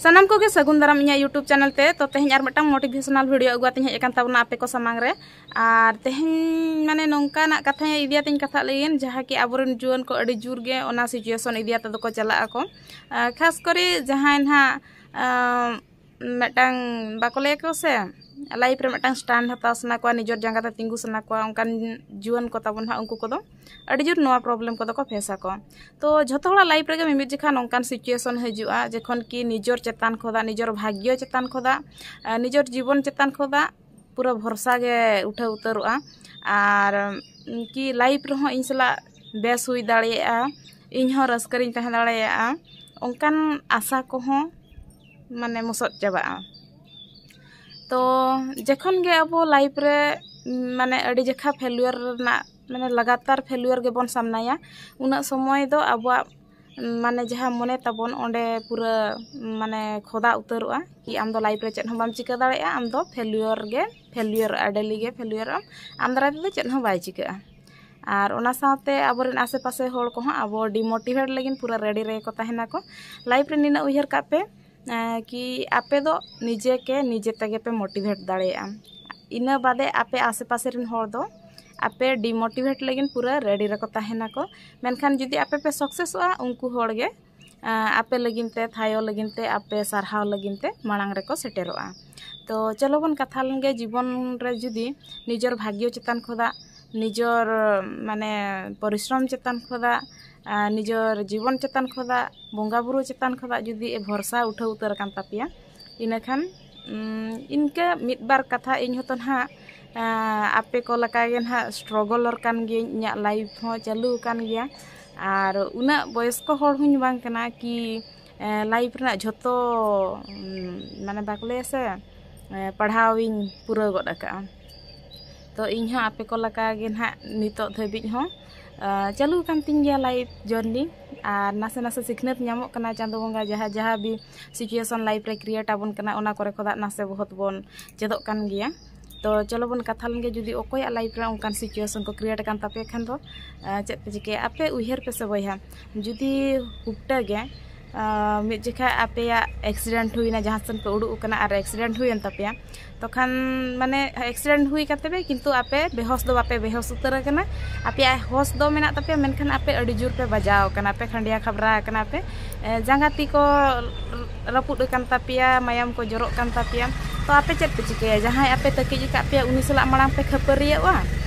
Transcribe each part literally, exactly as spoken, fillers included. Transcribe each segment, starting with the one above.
ᱥᱟᱱᱟᱢ ᱠᱚᱜᱮ ᱥᱟᱹᱜᱩᱱ ᱫᱟᱨᱟᱢ ᱤᱧᱟᱹᱜ YouTube ᱪᱮᱱᱮᱞ ᱛᱮ᱾ ᱛᱚ, ᱛᱮᱦᱮᱧ ᱟᱨ ᱢᱤᱫᱴᱟᱝ ᱢᱳᱴᱤᱵᱷᱮᱥᱚᱱᱟᱞ ᱵᱷᱤᱰᱤᱭᱳ ᱟᱹᱜᱩ ᱟᱛᱮᱧ ᱦᱮᱡ ᱟᱠᱟᱱ ᱛᱟᱵᱚᱱᱟ ᱟᱯᱮ ᱠᱚ ᱥᱟᱢᱟᱝ ᱨᱮ᱾ ᱟᱨ ᱛᱮᱦᱮᱧ ᱢᱟᱱᱮ ᱱᱚᱝᱠᱟᱱᱟᱜ ᱠᱟᱛᱷᱟ ᱤᱫᱤ ᱟᱛᱮᱧ ᱠᱟᱛᱷᱟᱜ ᱞᱟᱹᱜᱤᱫ, ᱡᱟᱦᱟᱸ ᱠᱤ ᱟᱵᱚᱨᱮᱱ ᱡᱩᱣᱟᱹᱱ ᱠᱚ ᱟᱹᱰᱤ ᱡᱳᱨ ᱜᱮ ᱚᱱᱟ ᱥᱤᱪᱩᱭᱮᱥᱚᱱ ᱤᱫᱤ ᱟᱛᱮ ᱫᱚᱠᱚ ᱪᱟᱞᱟᱜ ᱟᱠᱚ᱾ ᱟᱨ ᱠᱷᱟᱥ ᱠᱚᱨᱮ ᱡᱟᱦᱟᱸᱭ ᱱᱟᱦᱟᱜ, ᱟᱸ, ᱢᱤᱫᱴᱟᱝ ᱵᱟᱠᱚ ᱞᱟᱹᱭᱟ ᱠᱚ ᱥᱮ, ᱞᱟᱭᱤᱯᱷ ᱨᱮ ᱢᱤᱫᱴᱟᱝ ᱥᱴᱟᱱᱰ ᱦᱟᱛᱟᱣ ᱥᱟᱱᱟ ᱠᱚᱣᱟ, ᱱᱤᱡᱮᱨ ᱡᱟᱸᱜᱟ ᱛᱮ ᱛᱤᱸᱜᱩ ᱥᱟᱱᱟ ᱠᱚᱣᱟ, ᱚᱱᱠᱟᱱ ᱡᱩᱣᱟᱹᱱ ᱠᱚ ᱛᱟᱵᱚᱱ ᱦᱟᱸᱜ, ᱩᱱᱠᱩ ᱠᱚᱫᱚ ᱟᱹᱰᱤ ᱡᱳᱨ ᱱᱚᱣᱟ ᱯᱨᱚᱵᱞᱮᱢ ᱠᱚᱫᱚ ᱠᱚ ᱯᱷᱮᱥ ᱟᱠᱚ᱾ ᱛᱚ, ᱡᱷᱚᱛᱚ ᱦᱚᱲᱟᱜ ᱞᱟᱭᱤᱯᱷ ᱨᱮᱜᱮ ᱢᱤᱢᱤᱫ ᱡᱚᱠᱷᱟ ᱱᱚᱝᱠᱟᱱ ᱥᱤᱪᱩᱭᱮᱥᱚᱱ ᱦᱤᱡᱩᱜᱼᱟ, ᱡᱚᱠᱷᱚᱱ ᱠᱤ ᱱᱤᱡᱮᱨ ᱪᱮᱛᱟᱱ ᱠᱷᱚᱱᱟᱜ, ᱱᱤᱡᱮᱨ ᱵᱷᱟᱜᱽᱭᱚ ᱪᱮᱛᱟᱱ ᱠᱷᱚᱱᱟᱜ, ᱟᱨ ᱱᱤᱡᱮᱨ ᱡᱤᱵᱚᱱ ᱪᱮᱛᱟᱱ ᱠᱷᱚᱱᱟᱜ ᱯᱩᱨᱟᱹ ᱵᱷᱚᱨᱥᱟ ᱜᱮ ᱩᱴᱷᱟᱹᱣ ᱩᱛᱟᱹᱨᱚᱜᱼᱟ᱾ ᱟᱨ ᱠᱤ ᱞᱟᱭᱤᱯᱷ ᱨᱮᱦᱚᱸ ᱤᱧ ᱥᱟᱞᱟᱜ ᱵᱮᱥ ᱦᱩᱭ ᱫᱟᱲᱮᱭᱟᱜᱼᱟ, ᱤᱧ ᱦᱚᱸ ᱨᱟᱹᱥᱠᱟᱹ ᱨᱤᱧ ᱛᱟᱦᱮᱸ ᱫᱟᱲᱮᱭᱟᱜᱼᱟ, ᱚᱱᱠᱟᱱ ᱟᱥᱟ ᱠᱚᱦᱚᱸ ᱢᱟᱱᱮ ᱢᱚᱥᱚᱫ ᱪᱟᱵᱟᱜᱼᱟ᱾ ᱛᱚ, ᱡᱚᱠᱷᱚᱱ ᱜᱮ ᱟᱵᱚ ᱞᱟᱭᱤᱯᱷ ᱨᱮ, ᱢᱟᱱᱮ, ᱟᱹᱰᱤ ᱡᱚᱠᱷᱟ ᱯᱷᱮᱞᱩᱭᱟᱨ ᱨᱮᱱᱟᱜ, ᱢᱟᱱᱮ, ᱞᱟᱜᱟᱛᱟᱨ ᱯᱷᱮᱞᱩᱭᱟᱨ ᱜᱮᱵᱚᱱ ᱥᱟᱢᱱᱟᱭᱟ, ᱩᱱᱟᱹᱜ ᱥᱚᱢᱚᱭ ᱫᱚ ᱟᱵᱚᱣᱟᱜ, ᱢᱟᱱᱮ, ᱡᱟᱦᱟᱸ ᱢᱚᱱᱮ ᱛᱟᱵᱚᱱ, ᱚᱸᱰᱮ ᱯᱩᱨᱟᱹ, ᱢᱟᱱᱮ, ᱠᱷᱚᱫᱟ ᱩᱛᱟᱹᱨᱚᱜᱼᱟ ᱠᱤ ᱟᱢ ᱫᱚ ᱞᱟᱭᱤᱯᱷ ᱨᱮ ᱪᱮᱫ ᱦᱚᱸ ᱵᱟᱢ ᱪᱤᱠᱟᱹ ᱫᱟᱲᱮᱭᱟᱜᱼᱟ, ᱟᱢ ᱫᱚ ᱯᱷᱮᱞᱩᱭᱟᱨ ᱜᱮ ᱯᱷᱮᱞᱩᱭᱟᱨᱚᱜᱼᱟ, ᱰᱮᱞᱤ ᱜᱮ ᱯᱷᱮᱞᱩᱭᱟᱨᱚᱜ ᱟᱢ, ᱟᱢ ᱫᱟᱨᱟᱭ ᱛᱮᱫᱚ ᱪᱮᱫ ᱦᱚᱸ ᱵᱟᱭ ᱪᱤᱠᱟᱹᱜᱼᱟ᱾ ᱟᱨ ᱚᱱᱟ ᱥᱟᱶᱛᱮ ᱟᱵᱚᱨᱮᱱ ᱟᱥᱮ ᱯᱟᱥᱮ ᱦᱚᱲ ᱠᱚᱦᱚᱸ ᱟᱵᱚ ᱰᱤᱢᱳᱴᱤᱵᱷᱮᱴ ᱞᱟᱹᱜᱤᱫ ᱯᱩᱨᱟᱹ ᱨᱮᱰᱤ ᱨᱮᱜᱮ ᱠᱚ ᱛᱟᱦᱮᱱᱟᱠᱚ᱾ ᱞᱟᱭᱤᱯᱷ ᱨᱮ ᱱᱤᱱᱟᱹᱜ ᱩᱭᱦᱟᱹᱨ ᱠᱟᱜ ᱯᱮ, ᱮᱸ, ᱠᱤ ᱟᱯᱮ ᱫᱚ ᱱᱤᱡᱮ ᱠᱮ ᱱᱤᱡᱮ ᱛᱮᱜᱮ ᱯᱮ ᱢᱳᱴᱤᱵᱷᱮᱴ ᱫᱟᱲᱮᱭᱟᱜᱼᱟ᱾ ᱤᱱᱟᱹ ᱵᱟᱫᱮ ᱟᱯᱮ ᱟᱥᱮ ᱯᱟᱥᱮ ᱨᱮᱱ ᱦᱚᱲ ᱫᱚ ᱟᱯᱮ ᱰᱤᱢᱳᱴᱤᱵᱷᱮᱴ ᱞᱟᱹᱜᱤᱫ ᱯᱩᱨᱟᱹ ᱨᱮᱰᱤ ᱨᱮᱠᱚ ᱛᱟᱦᱮᱱᱟᱠᱚ᱾ ᱢᱮᱱᱠᱷᱟᱱ ᱡᱩᱫᱤ ᱟᱯᱮ ᱯᱮ ᱥᱟᱠᱥᱮᱥᱚᱜᱼᱟ, ᱩᱱᱠᱩ ᱦᱚᱲ ᱜᱮ, ᱮᱸ, ᱟᱯᱮ ᱞᱟᱹᱜᱤᱫ ᱛᱮ, ᱛᱷᱟᱭᱚ ᱞᱟᱹᱜᱤᱫ ᱛᱮ, ᱟᱯᱮ ᱥᱟᱨᱦᱟᱣ ᱞᱟᱹᱜᱤᱫ ᱛᱮ ᱢᱟᱲᱟᱝ ᱨᱮᱠᱚ ᱥᱮᱴᱮᱨᱚᱜᱼᱟ᱾ ᱛᱚ, ᱪᱚᱞᱚ ᱵᱚᱱ ᱠᱟᱛᱷᱟ ᱞᱮᱱᱜᱮ, ᱡᱤᱵᱚᱱ ᱨᱮ ᱡᱩᱫᱤ ᱱᱤᱡᱮᱨ ᱵᱷᱟᱜᱽᱭᱚ ᱪᱮᱛᱟᱱ ᱠᱷᱚᱱᱟᱜ, ᱱᱤᱡᱮᱨ, ᱢᱟᱱᱮ, ᱯᱚᱨᱤᱥᱨᱚᱢ ᱪᱮᱛᱟᱱ ᱠᱷᱚᱱᱟᱜ, ᱟᱨ ᱱᱤᱡᱮᱨ ᱡᱤᱵᱚᱱ ᱪᱮᱛᱟᱱ ᱠᱷᱚᱱᱟᱜ, ᱵᱚᱸᱜᱟ ᱵᱩᱨᱩ ᱪᱮᱛᱟᱱ ᱠᱷᱚᱱᱟᱜ ᱡᱩᱫᱤ ᱮ ᱵᱷᱚᱨᱥᱟ ᱩᱴᱷᱟᱹᱣ ᱩᱛᱟᱹᱨ ᱟᱠᱟᱱ ᱛᱟᱯᱮᱭᱟ, ᱤᱱᱟᱹᱠᱷᱟᱱ, ᱩᱢ, ᱤᱱᱠᱟᱹ ᱢᱤᱫ ᱵᱟᱨ ᱠᱟᱛᱷᱟ ᱤᱧ ᱦᱚᱸᱛᱚ ᱱᱟᱦᱟᱜ, ᱟᱸ, ᱟᱯᱮ ᱠᱚ ᱞᱮᱠᱟ ᱜᱮ ᱱᱟᱦᱟᱜ ᱥᱴᱨᱚᱜᱚᱞᱚᱨ ᱠᱟᱱ ᱜᱤᱭᱟᱹᱧ, ᱤᱧᱟᱹᱜ ᱞᱟᱭᱤᱯᱷ ᱦᱚᱸ ᱪᱟᱹᱞᱩ ᱟᱠᱟᱱ ᱜᱮᱭᱟ᱾ ᱟᱨ ᱩᱱᱟᱹᱜ ᱵᱚᱭᱚᱥᱠᱚ ᱦᱚᱲ ᱦᱚᱸᱧ ᱵᱟᱝ ᱠᱟᱱᱟ ᱠᱤ, ᱮᱸ, ᱞᱟᱭᱤᱯᱷ ᱨᱮᱱᱟᱜ ᱡᱷᱚᱛᱚ, ᱩᱢ, ᱢᱟᱱᱮ, ᱵᱟᱠᱚ ᱞᱟᱹᱭᱟ ᱥᱮ, ᱮᱸ, ᱯᱟᱲᱦᱟᱣᱤᱧ ᱯᱩᱨᱟᱹᱣ ᱜᱚᱫ ᱟᱠᱟᱜᱼᱟ᱾ ᱛᱚ, ᱤᱧ ᱦᱚᱸ ᱟᱯᱮ ᱠᱚ ᱞᱮᱠᱟ ᱜᱮ ᱱᱟᱦᱟᱜ ᱱᱤᱛᱚᱜ ᱫᱷᱟᱹᱵᱤᱡ ᱦᱚᱸ, ᱟᱸ, ᱪᱟᱹᱞᱩ ᱟᱠᱟᱱ ᱛᱤᱧ ᱜᱮᱭᱟ ᱞᱟᱭᱤᱯᱷ ᱡᱟᱨᱱᱤ᱾ ᱟᱨ ᱱᱟᱥᱮ ᱱᱟᱥᱮ ᱥᱤᱠᱷᱱᱟᱹᱛ ᱧᱟᱢᱚᱜ ᱠᱟᱱᱟ, ᱪᱟᱸᱫᱳ ᱵᱚᱸᱜᱟ ᱡᱟᱦᱟᱸ, ᱡᱟᱦᱟᱸ ᱵᱤ ᱥᱤᱪᱩᱭᱮᱥᱚᱱ ᱞᱟᱭᱤᱯᱷ ᱨᱮ ᱠᱨᱤᱭᱮᱴ ᱟᱵᱚᱱ ᱠᱟᱱᱟ, ᱚᱱᱟ ᱠᱚᱨᱮ ᱠᱷᱚᱱᱟᱜ ᱱᱟᱥᱮ ᱵᱚᱦᱚᱛ ᱵᱚᱱ ᱪᱮᱫᱚᱜ ᱠᱟᱱ ᱜᱮᱭᱟ᱾ ᱛᱚ, ᱪᱚᱞᱚ ᱵᱚᱱ ᱠᱟᱛᱷᱟ ᱞᱮᱱᱜᱮ, ᱡᱩᱫᱤ ᱚᱠᱚᱭᱟᱜ ᱞᱟᱭᱤᱯᱷ ᱨᱮ ᱚᱱᱠᱟᱱ ᱥᱤᱪᱩᱭᱮᱥᱚᱱ ᱠᱚ ᱠᱨᱤᱭᱮᱴ ᱟᱠᱟᱱ ᱛᱟᱯᱮ ᱠᱷᱟᱱ ᱫᱚ, ᱟᱸ, ᱪᱮᱫ ᱯᱮ ᱪᱤᱠᱟᱹᱭᱟ? ᱟᱯᱮ ᱩᱭᱦᱟᱹᱨ ᱯᱮ ᱥᱮ ᱵᱚᱭᱦᱟ, ᱡᱩᱫᱤ ᱦᱩᱯᱴᱟᱹ ᱜᱮ, ᱟᱨ ᱢᱤᱫ ᱡᱚᱠᱷᱟ ᱟᱯᱮᱭᱟᱜ ᱮᱠᱥᱤᱰᱮᱱᱴ ᱦᱩᱭᱱᱟ, ᱡᱟᱦᱟᱸ ᱥᱮᱱ ᱯᱮ ᱩᱰᱩᱠ ᱟᱠᱟᱱᱟ ᱟᱨ ᱮᱠᱥᱤᱰᱮᱱᱴ ᱦᱩᱭᱮᱱ ᱛᱟᱯᱮᱭᱟ, ᱛᱚᱠᱷᱟᱱ ᱢᱟᱱᱮ ᱮᱠᱥᱤᱰᱮᱱᱴ ᱦᱩᱭ ᱠᱟᱛᱮ ᱯᱮ, ᱠᱤᱱᱛᱩ ᱟᱯᱮ ᱵᱮᱦᱚᱥ ᱫᱚ ᱵᱟᱯᱮ ᱵᱮᱦᱚᱥ ᱩᱛᱟᱹᱨ ᱟᱠᱟᱱᱟ, ᱟᱯᱮᱭᱟᱜ ᱦᱚᱥ ᱫᱚ ᱢᱮᱱᱟᱜ ᱛᱟᱯᱮᱭᱟ, ᱢᱮᱱᱠᱷᱟᱱ ᱟᱯᱮ ᱟᱹᱰᱤ ᱡᱳᱨ ᱯᱮ ᱵᱟᱡᱟᱣ ᱟᱠᱟᱱᱟ, ᱟᱯᱮ ᱠᱷᱟᱸᱰᱭᱟ ᱠᱷᱟᱵᱽᱨᱟ ᱟᱠᱟᱱᱟ ᱯᱮ, ᱮ, ᱡᱟᱸᱜᱟ ᱛᱤ ᱠᱚ ᱨᱟᱹᱯᱩᱫ ᱟᱠᱟᱱ ᱛᱟᱯᱮᱭᱟ, ᱢᱟᱭᱟᱢ ᱠᱚ ᱡᱚᱨᱚᱜ ᱠᱟᱱ ᱛᱟᱯᱮᱭᱟ, ᱛᱚ ᱟᱯᱮ ᱪᱮᱫ ᱯᱮ ᱪᱤᱠᱟᱹᱭᱟ? ᱡᱟᱦᱟᱸᱭ ᱟᱯᱮ ᱛᱟᱹᱠᱤᱡ ᱟᱠᱟᱫ ᱯᱮᱭᱟ, ᱩᱱᱤ ᱥᱟᱞᱟᱜ ᱢᱟᱲᱟᱝ ᱯᱮ ᱠᱷᱟᱹᱯᱟᱹᱨᱤᱭᱟᱹᱜᱼᱟ,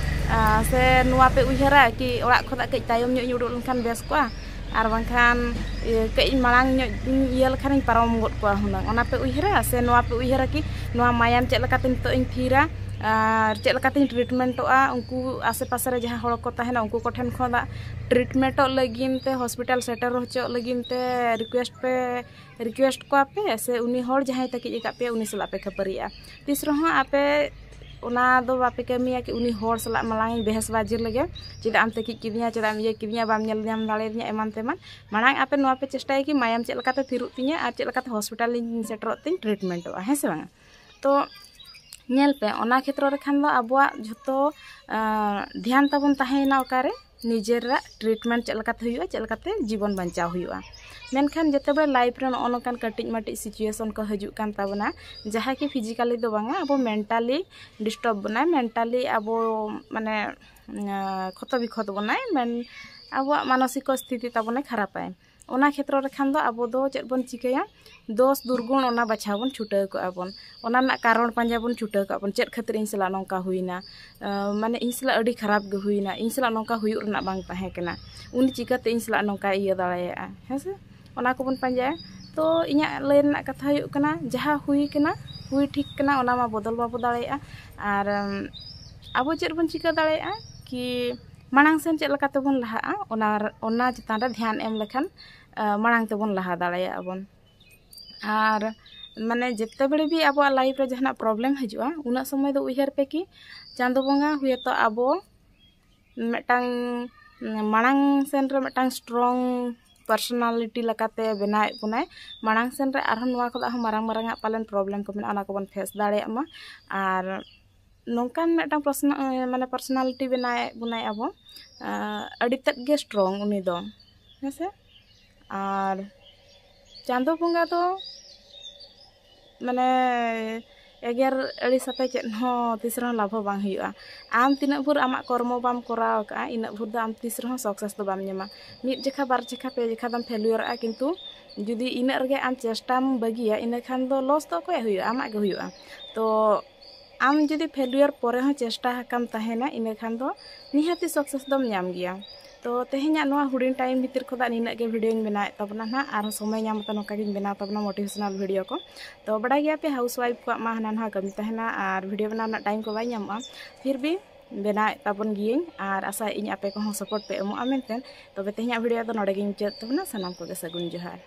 ᱟ, ᱥᱮ ᱱᱚᱣᱟ ᱯᱮ ᱩᱭᱦᱟᱹᱨᱟ ᱠᱤ ᱚᱲᱟᱜ ᱠᱷᱚᱱᱟᱜ ᱠᱟᱹᱡ ᱛᱟᱭᱚᱢ ᱧᱚᱜ ᱤᱧ ᱩᱰᱩᱠ ᱞᱮᱱᱠᱷᱟᱱ ᱵᱮᱥ ᱠᱚᱜᱼᱟ, ᱟᱨ ᱵᱟᱝᱠᱷᱟᱱ, ᱤᱭᱟᱹ, ᱠᱟᱹᱡ ᱤᱧ ᱢᱟᱲᱟᱝ ᱧᱚᱜ ᱤᱧ ᱤᱭᱟᱹ ᱞᱮᱠᱷᱟᱱᱤᱧ ᱯᱟᱨᱚᱢ ᱜᱚᱫ ᱠᱚᱣᱟ ᱦᱩᱱᱟᱹᱝ? ᱚᱱᱟ ᱯᱮ ᱩᱭᱦᱟᱹᱨᱟ? ᱥᱮ ᱱᱚᱣᱟ ᱯᱮ ᱩᱭᱦᱟᱹᱨᱟ ᱠᱤ ᱱᱚᱣᱟ ᱢᱟᱭᱟᱢ ᱪᱮᱫ ᱞᱮᱠᱟᱛᱮ ᱱᱤᱛᱚᱜ ᱤᱧ ᱛᱷᱤᱨᱟ, ᱟᱨ ᱪᱮᱫ ᱞᱮᱠᱟᱛᱤᱧ ᱴᱨᱤᱴᱢᱮᱱᱴᱚᱜᱼᱟ? ᱩᱱᱠᱩ ᱟᱥᱮ ᱯᱟᱥᱮ ᱨᱮ ᱡᱟᱦᱟᱸ ᱦᱚᱲ ᱠᱚ ᱛᱟᱦᱮᱱᱟ, ᱩᱱᱠᱩ ᱠᱚᱴᱷᱮᱱ ᱠᱷᱚᱱᱟᱜ ᱴᱨᱤᱴᱢᱮᱱᱴᱚᱜ ᱞᱟᱹᱜᱤᱫ ᱛᱮ, ᱦᱚᱥᱯᱤᱴᱟᱞ ᱥᱮᱴᱮᱨ ᱦᱚᱪᱚᱜ ᱞᱟᱹᱜᱤᱫ ᱛᱮ ᱨᱤᱠᱩᱭᱮᱥᱴ ᱯᱮ, ᱨᱤᱠᱩᱭᱮᱥᱴ ᱠᱚᱣᱟ ᱯᱮ, ᱥᱮ ᱩᱱᱤ ᱦᱚᱲ ᱡᱟᱦᱟᱸᱭ ᱛᱟᱹᱠᱤᱡ ᱟᱠᱟᱫ ᱯᱮᱭᱟ, ᱩᱱᱤ ᱥᱟᱞᱟᱜ ᱯᱮ ᱠᱷᱟᱹᱯᱟᱹᱨᱤᱜᱼᱟ? ᱛᱤᱥ ᱨᱮᱦᱚᱸ ᱟᱯᱮ ᱚᱱᱟ ᱫᱚ ᱵᱟᱯᱮ ᱠᱟᱹᱢᱤᱭᱟ ᱠᱤ ᱩᱱᱤ ᱦᱚᱲ ᱥᱟᱞᱟᱜ ᱢᱟᱲᱟᱝ ᱤᱧ ᱵᱮᱦᱮᱥ ᱵᱟᱡᱤ ᱞᱮᱜᱮ, ᱪᱮᱫᱟᱜ ᱮᱢ ᱛᱟᱹᱠᱤᱡ ᱠᱤᱫᱤᱧᱟ, ᱪᱮᱫᱟᱜ ᱮᱢ ᱤᱭᱟᱹ ᱠᱤᱫᱤᱧᱟ, ᱵᱟᱢ ᱧᱮᱞ ᱧᱟᱢ ᱫᱟᱲᱮᱭᱟᱫᱤᱧᱟ, ᱮᱢᱟᱱ ᱛᱮᱢᱟᱱ᱾ ᱢᱟᱲᱟᱝ ᱟᱯᱮ ᱱᱚᱣᱟ ᱯᱮ ᱪᱮᱥᱴᱟᱭᱟ ᱠᱤ ᱢᱟᱭᱟᱢ ᱪᱮᱫ ᱞᱮᱠᱟᱛᱮ ᱛᱷᱤᱨᱚᱜ ᱛᱤᱧᱟᱹ ᱟᱨ ᱪᱮᱫ ᱞᱮᱠᱟᱛᱮ ᱦᱚᱥᱯᱤᱴᱟᱞ ᱤᱧ ᱥᱮᱴᱮᱨᱚᱜ ᱛᱤᱧ ᱴᱨᱤᱴᱢᱮᱱᱴᱚᱜᱼᱟ, ᱦᱮᱸ ᱥᱮ ᱵᱟᱝᱟ? ᱛᱚ ᱧᱮᱞ ᱯᱮ, ᱚᱱᱟ ᱠᱷᱮᱛᱨᱚ ᱨᱮ ᱠᱷᱟᱱ ᱫᱚ ᱟᱵᱚᱣᱟᱜ ᱡᱷᱚᱛᱚ, ᱟᱸ, ᱫᱷᱮᱭᱟᱱ ᱛᱟᱵᱚᱱ ᱛᱟᱦᱮᱸᱭᱮᱱᱟ ᱚᱠᱟᱨᱮ? ᱱᱤᱡᱮᱨᱟᱜ ᱴᱨᱤᱴᱢᱮᱱᱴ ᱪᱮᱫ ᱞᱮᱠᱟᱛᱮ ᱦᱩᱭᱩᱜᱼᱟ, ᱪᱮᱫ ᱞᱮᱠᱟᱛᱮ ᱡᱤᱵᱚᱱ ᱵᱟᱧᱪᱟᱣ ᱦᱩᱭᱩᱜᱼᱟ᱾ ᱢᱮᱱᱠᱷᱟᱱ ᱡᱮᱛᱮ ᱵᱮᱲᱮ ᱞᱟᱭᱤᱯᱷ ᱨᱮ ᱱᱚᱜᱼᱚ ᱱᱚᱝᱠᱟᱱ ᱠᱟᱹᱴᱤᱡ ᱢᱟᱹᱴᱤᱡ ᱥᱤᱪᱩᱭᱮᱥᱚᱱ ᱠᱚ ᱦᱤᱡᱩᱜ ᱠᱟᱱ ᱛᱟᱵᱚᱱᱟ, ᱡᱟᱦᱟᱸ ᱠᱤ ᱯᱷᱤᱡᱤᱠᱟᱞᱤ ᱫᱚ ᱵᱟᱝᱟ, ᱟᱵᱚ ᱢᱮᱱᱴᱟᱞᱤ ᱰᱤᱥᱴᱟᱨᱵ ᱵᱚᱱᱟᱭ, ᱢᱮᱱᱴᱟᱞᱤ ᱟᱵᱚ ᱢᱟᱱᱮ, ᱟᱸ, ᱠᱷᱚᱛᱚ ᱵᱤᱠᱷᱚᱛ ᱵᱚᱱᱟᱭ, ᱢᱮᱱ ᱟᱵᱚᱣᱟᱜ ᱢᱟᱱᱚᱥᱤᱠᱚ ᱥᱛᱷᱤᱛᱤ ᱛᱟᱵᱚᱱᱮ ᱠᱷᱟᱨᱟᱯᱟᱭ᱾ ᱚᱱᱟ ᱠᱷᱮᱛᱨᱚ ᱨᱮ ᱠᱷᱟᱱ ᱫᱚ ᱟᱵᱚ ᱫᱚ ᱪᱮᱫ ᱵᱚᱱ ᱪᱤᱠᱟᱹᱭᱟ? ᱫᱳᱥ ᱫᱩᱨᱜᱩᱱ ᱚᱱᱟ ᱵᱟᱪᱷᱟᱣ ᱵᱚᱱ ᱪᱷᱩᱴᱟᱹᱣ ᱠᱚᱜᱼᱟ ᱵᱚᱱ, ᱚᱱᱟ ᱨᱮᱱᱟᱜ ᱠᱟᱨᱚᱱ ᱯᱟᱸᱡᱟ ᱵᱚᱱ ᱪᱷᱩᱴᱟᱹᱣ ᱠᱚᱜᱼᱟ ᱵᱚᱱ, ᱪᱮᱫ ᱠᱷᱟᱹᱛᱤᱨ ᱤᱧ ᱥᱟᱞᱟᱜ ᱱᱚᱝᱠᱟ ᱦᱩᱭᱱᱟ, ᱟᱸ, ᱢᱟᱱᱮ ᱤᱧ ᱥᱟᱞᱟᱜ ᱟᱹᱰᱤ ᱠᱷᱟᱨᱟᱯ ᱜᱮ ᱦᱩᱭᱱᱟ, ᱤᱧ ᱥᱟᱞᱟᱜ ᱱᱚᱝᱠᱟ ᱦᱩᱭᱩᱜ ᱨᱮᱱᱟᱜ ᱵᱟᱝ ᱛᱟᱦᱮᱸ ᱠᱟᱱᱟ, ᱩᱱᱤ ᱪᱤᱠᱟᱹᱛᱮ ᱤᱧ ᱥᱟᱞᱟᱜ ᱱᱚᱝᱠᱟᱭ ᱤᱭᱟᱹ ᱫᱟᱲᱮᱭᱟᱜᱼᱟ, ᱦᱮᱸ ᱥᱮ? ᱚᱱᱟ ᱠᱚᱵᱚᱱ ᱯᱟᱸᱡᱟᱭᱟ᱾ ᱛᱚ ᱤᱧᱟᱹᱜ ᱞᱟᱹᱭ ᱨᱮᱱᱟᱜ ᱠᱟᱛᱷᱟ ᱦᱩᱭᱩᱜ ᱠᱟᱱᱟ, ᱡᱟᱦᱟᱸ ᱦᱩᱭ ᱠᱟᱱᱟ, ᱦᱩᱭ ᱴᱷᱤᱠ ᱠᱟᱱᱟ, ᱚᱱᱟ ᱢᱟ ᱵᱚᱫᱚᱞ ᱵᱟᱵᱚ ᱫᱟᱲᱮᱭᱟᱜᱼᱟ᱾ ᱟᱨ, ᱩᱢ, ᱟᱵᱚ ᱪᱮᱫ ᱵᱚᱱ ᱪᱤᱠᱟᱹ ᱫᱟᱲᱮᱭᱟᱜᱼᱟ ᱠᱤ ᱢᱟᱲᱟᱝ ᱥᱮᱱ ᱪᱮᱫ ᱞᱮᱠᱟ ᱛᱮᱵᱚᱱ ᱞᱟᱦᱟᱜᱼᱟ, ᱚᱱᱟ, ᱚᱱᱟ ᱪᱮᱛᱟᱱ ᱨᱮ ᱫᱷᱮᱭᱟᱱ ᱮᱢ ᱞᱮᱠᱷᱟᱱ, ᱟ, ᱢᱟᱲᱟᱝ ᱛᱮᱵᱚᱱ ᱞᱟᱦᱟ ᱫᱟᱲᱮᱭᱟᱜᱼᱟ ᱵᱚᱱ᱾ ᱟᱨ ᱢᱟᱱᱮ ᱡᱮᱛᱮ ᱵᱮᱲᱮ ᱜᱮ ᱟᱵᱚᱣᱟᱜ ᱞᱟᱭᱤᱯᱷ ᱨᱮ ᱡᱟᱦᱟᱱᱟᱜ ᱯᱨᱚᱵᱞᱮᱢ ᱦᱤᱡᱩᱜᱼᱟ, ᱩᱱᱟᱹᱜ ᱥᱚᱢᱚᱭ ᱫᱚ ᱩᱭᱦᱟᱹᱨ ᱯᱮ ᱠᱤ ᱪᱟᱸᱫᱳ ᱵᱚᱸᱜᱟ ᱦᱚᱭᱛᱳ ᱟᱵᱚ ᱢᱤᱫᱴᱟᱝ ᱢᱟᱲᱟᱝ ᱥᱮᱱ ᱨᱮ ᱢᱤᱫᱴᱟᱝ ᱥᱴᱨᱚᱝ ᱯᱟᱨᱥᱚᱱᱟᱞᱤᱴᱤ ᱞᱮᱠᱟᱛᱮ ᱵᱮᱱᱟᱣᱮᱫ ᱵᱚᱱᱟᱭ᱾ ᱢᱟᱲᱟᱝ ᱥᱮᱱ ᱨᱮ ᱟᱨᱦᱚᱸ ᱱᱚᱣᱟ ᱠᱷᱚᱱᱟᱜ ᱦᱚᱸ ᱢᱟᱨᱟᱝ ᱢᱟᱨᱟᱝ ᱟᱜ ᱯᱟᱞᱮᱱ ᱯᱨᱚᱵᱞᱮᱢ ᱠᱚ ᱢᱮᱱᱟᱜᱼᱟ, ᱚᱱᱟ ᱠᱚᱵᱚᱱ ᱯᱷᱮᱥ ᱫᱟᱲᱮᱭᱟᱜ ᱢᱟ᱾ ᱟᱨ ᱱᱚᱝᱠᱟᱱ ᱢᱤᱫᱴᱟᱝ ᱯᱨᱚᱥᱱᱟ-, ᱢᱟᱱᱮ ᱯᱟᱨᱥᱚᱱᱟᱞᱤᱴᱤ ᱵᱮᱱᱟᱣᱮᱫ ᱵᱚᱱᱟᱭ ᱟᱵᱚ, ᱟᱸ, ᱟᱹᱰᱤ ᱛᱮᱫ ᱜᱮ ᱥᱴᱨᱚᱝ ᱩᱱᱤ ᱫᱚ, ᱦᱮᱸ ᱥᱮ? ᱟᱨ ᱪᱟᱸᱫᱚ ᱵᱚᱸᱜᱟ ᱫᱚ ᱢᱟᱱᱮ ᱮᱜᱮᱨ ᱟᱹᱲᱤᱥ ᱟᱛᱮ ᱪᱮᱫ ᱦᱚᱸ ᱛᱤᱥ ᱨᱮᱦᱚᱸ ᱞᱟᱵᱷ ᱦᱚᱸ ᱵᱟᱝ ᱦᱩᱭᱩᱜᱼᱟ᱾ ᱟᱢ ᱛᱤᱱᱟᱹᱜ ᱵᱷᱳᱨ ᱟᱢᱟᱜ ᱠᱚᱨᱢᱚ ᱵᱟᱢ ᱠᱚᱨᱟᱣ ᱟᱠᱟᱫᱼᱟ, ᱤᱱᱟᱹᱜ ᱵᱷᱳᱨ ᱫᱚ ᱟᱢ ᱛᱤᱥ ᱨᱮᱦᱚᱸ ᱥᱟᱠᱥᱮᱥ ᱫᱚ ᱵᱟᱢ ᱧᱟᱢᱟ᱾ ᱢᱤᱫ ᱡᱮᱠᱷᱟ, ᱵᱟᱨ ᱡᱮᱠᱷᱟ, ᱯᱮ ᱡᱮᱠᱷᱟ ᱫᱚᱢ ᱯᱷᱮᱞᱩᱭᱟᱨᱚᱜᱼᱟ, ᱠᱤᱱᱛᱩ ᱡᱩᱫᱤ ᱤᱱᱟᱹᱜ ᱨᱮᱜᱮ ᱟᱢ ᱪᱮᱥᱴᱟᱢ ᱵᱟᱹᱜᱤᱭᱟ, ᱤᱱᱟᱹ ᱠᱷᱟᱱ ᱫᱚ ᱞᱚᱥ ᱫᱚ ᱚᱠᱚᱭᱟᱜ ᱦᱩᱭᱩᱜᱼᱟ? ᱟᱢᱟᱜ ᱜᱮ ᱦᱩᱭᱩᱜᱼᱟ᱾ ᱛᱚ ᱟᱢ ᱡᱩᱫᱤ ᱯᱷᱮᱞᱩᱭᱟᱨ ᱯᱚᱨᱮ ᱦᱚᱸ ᱪᱮᱥᱴᱟ ᱟᱠᱟᱢ ᱛᱟᱦᱮᱱᱟ, ᱤᱱᱟᱹ ᱠᱷᱟᱱ ᱫᱚ ᱱᱤᱦᱟᱹᱛᱤ ᱥᱟᱠᱥᱮᱥ ᱫᱚᱢ ᱧᱟᱢ ᱜᱮᱭᱟ᱾ ᱛᱚ ᱛᱮᱦᱮᱧᱟᱜ ᱱᱚᱣᱟ ᱦᱩᱰᱤᱧ ᱴᱟᱭᱤᱢ ᱵᱷᱤᱛᱤᱨ ᱠᱷᱚᱱᱟᱜ ᱱᱤᱱᱟᱹᱜ ᱜᱮ ᱵᱷᱤᱰᱤᱭᱳᱧ ᱵᱮᱱᱟᱣᱮᱫ ᱛᱟᱵᱚᱱᱟ ᱱᱟᱦᱟᱜ᱾ ᱟᱨᱦᱚᱸ ᱥᱚᱢᱚᱭ ᱧᱟᱢ ᱠᱟᱛᱮ ᱱᱚᱝᱠᱟ ᱜᱤᱧ ᱵᱮᱱᱟᱣ ᱛᱟᱵᱚᱱᱟ ᱢᱳᱴᱤᱵᱷᱮᱥᱚᱱᱟᱞ ᱵᱷᱤᱰᱤᱭᱳ ᱠᱚ᱾ ᱛᱚ ᱵᱟᱰᱟᱭ ᱜᱮᱭᱟ ᱯᱮ, ᱦᱟᱣᱩᱥ ᱣᱟᱭᱤᱯ ᱠᱚᱣᱟᱜ ᱢᱟ ᱦᱟᱱᱟ ᱱᱟᱣᱟ ᱠᱟᱹᱢᱤ ᱛᱟᱦᱮᱱᱟ ᱟᱨ ᱵᱷᱤᱰᱤᱭᱳ ᱵᱮᱱᱟᱣ ᱨᱮᱱᱟᱜ ᱴᱟᱭᱤᱢ ᱠᱚ ᱵᱟᱭ ᱧᱟᱢᱚᱜᱼᱟ᱾ ᱯᱷᱤᱨ ᱵᱷᱤ ᱵᱮᱱᱟᱣᱮᱫ ᱛᱟᱵᱚᱱ ᱜᱤᱭᱟᱹᱧ ᱟᱨ ᱟᱥᱟᱭᱮᱫ ᱟᱹᱧ ᱟᱯᱮ ᱠᱚᱦᱚᱸ ᱥᱟᱯᱳᱨᱴ ᱯᱮ ᱮᱢᱚᱜᱼᱟ ᱢᱮᱱᱛᱮ᱾ ᱛᱚᱵᱮ ᱛᱮᱦᱮᱧᱟᱜ ᱵᱷᱤᱰᱤᱭᱳ ᱫᱚ ᱱᱚᱰᱮ ᱜᱤᱧ ᱢᱩᱪᱟᱹᱫ ᱛᱟᱵᱚᱱᱟ᱾ ᱥᱟᱱᱟᱢ ᱠᱚᱜᱮ ᱥᱟᱹᱜᱩᱱ ᱡᱚᱦᱟᱨ᱾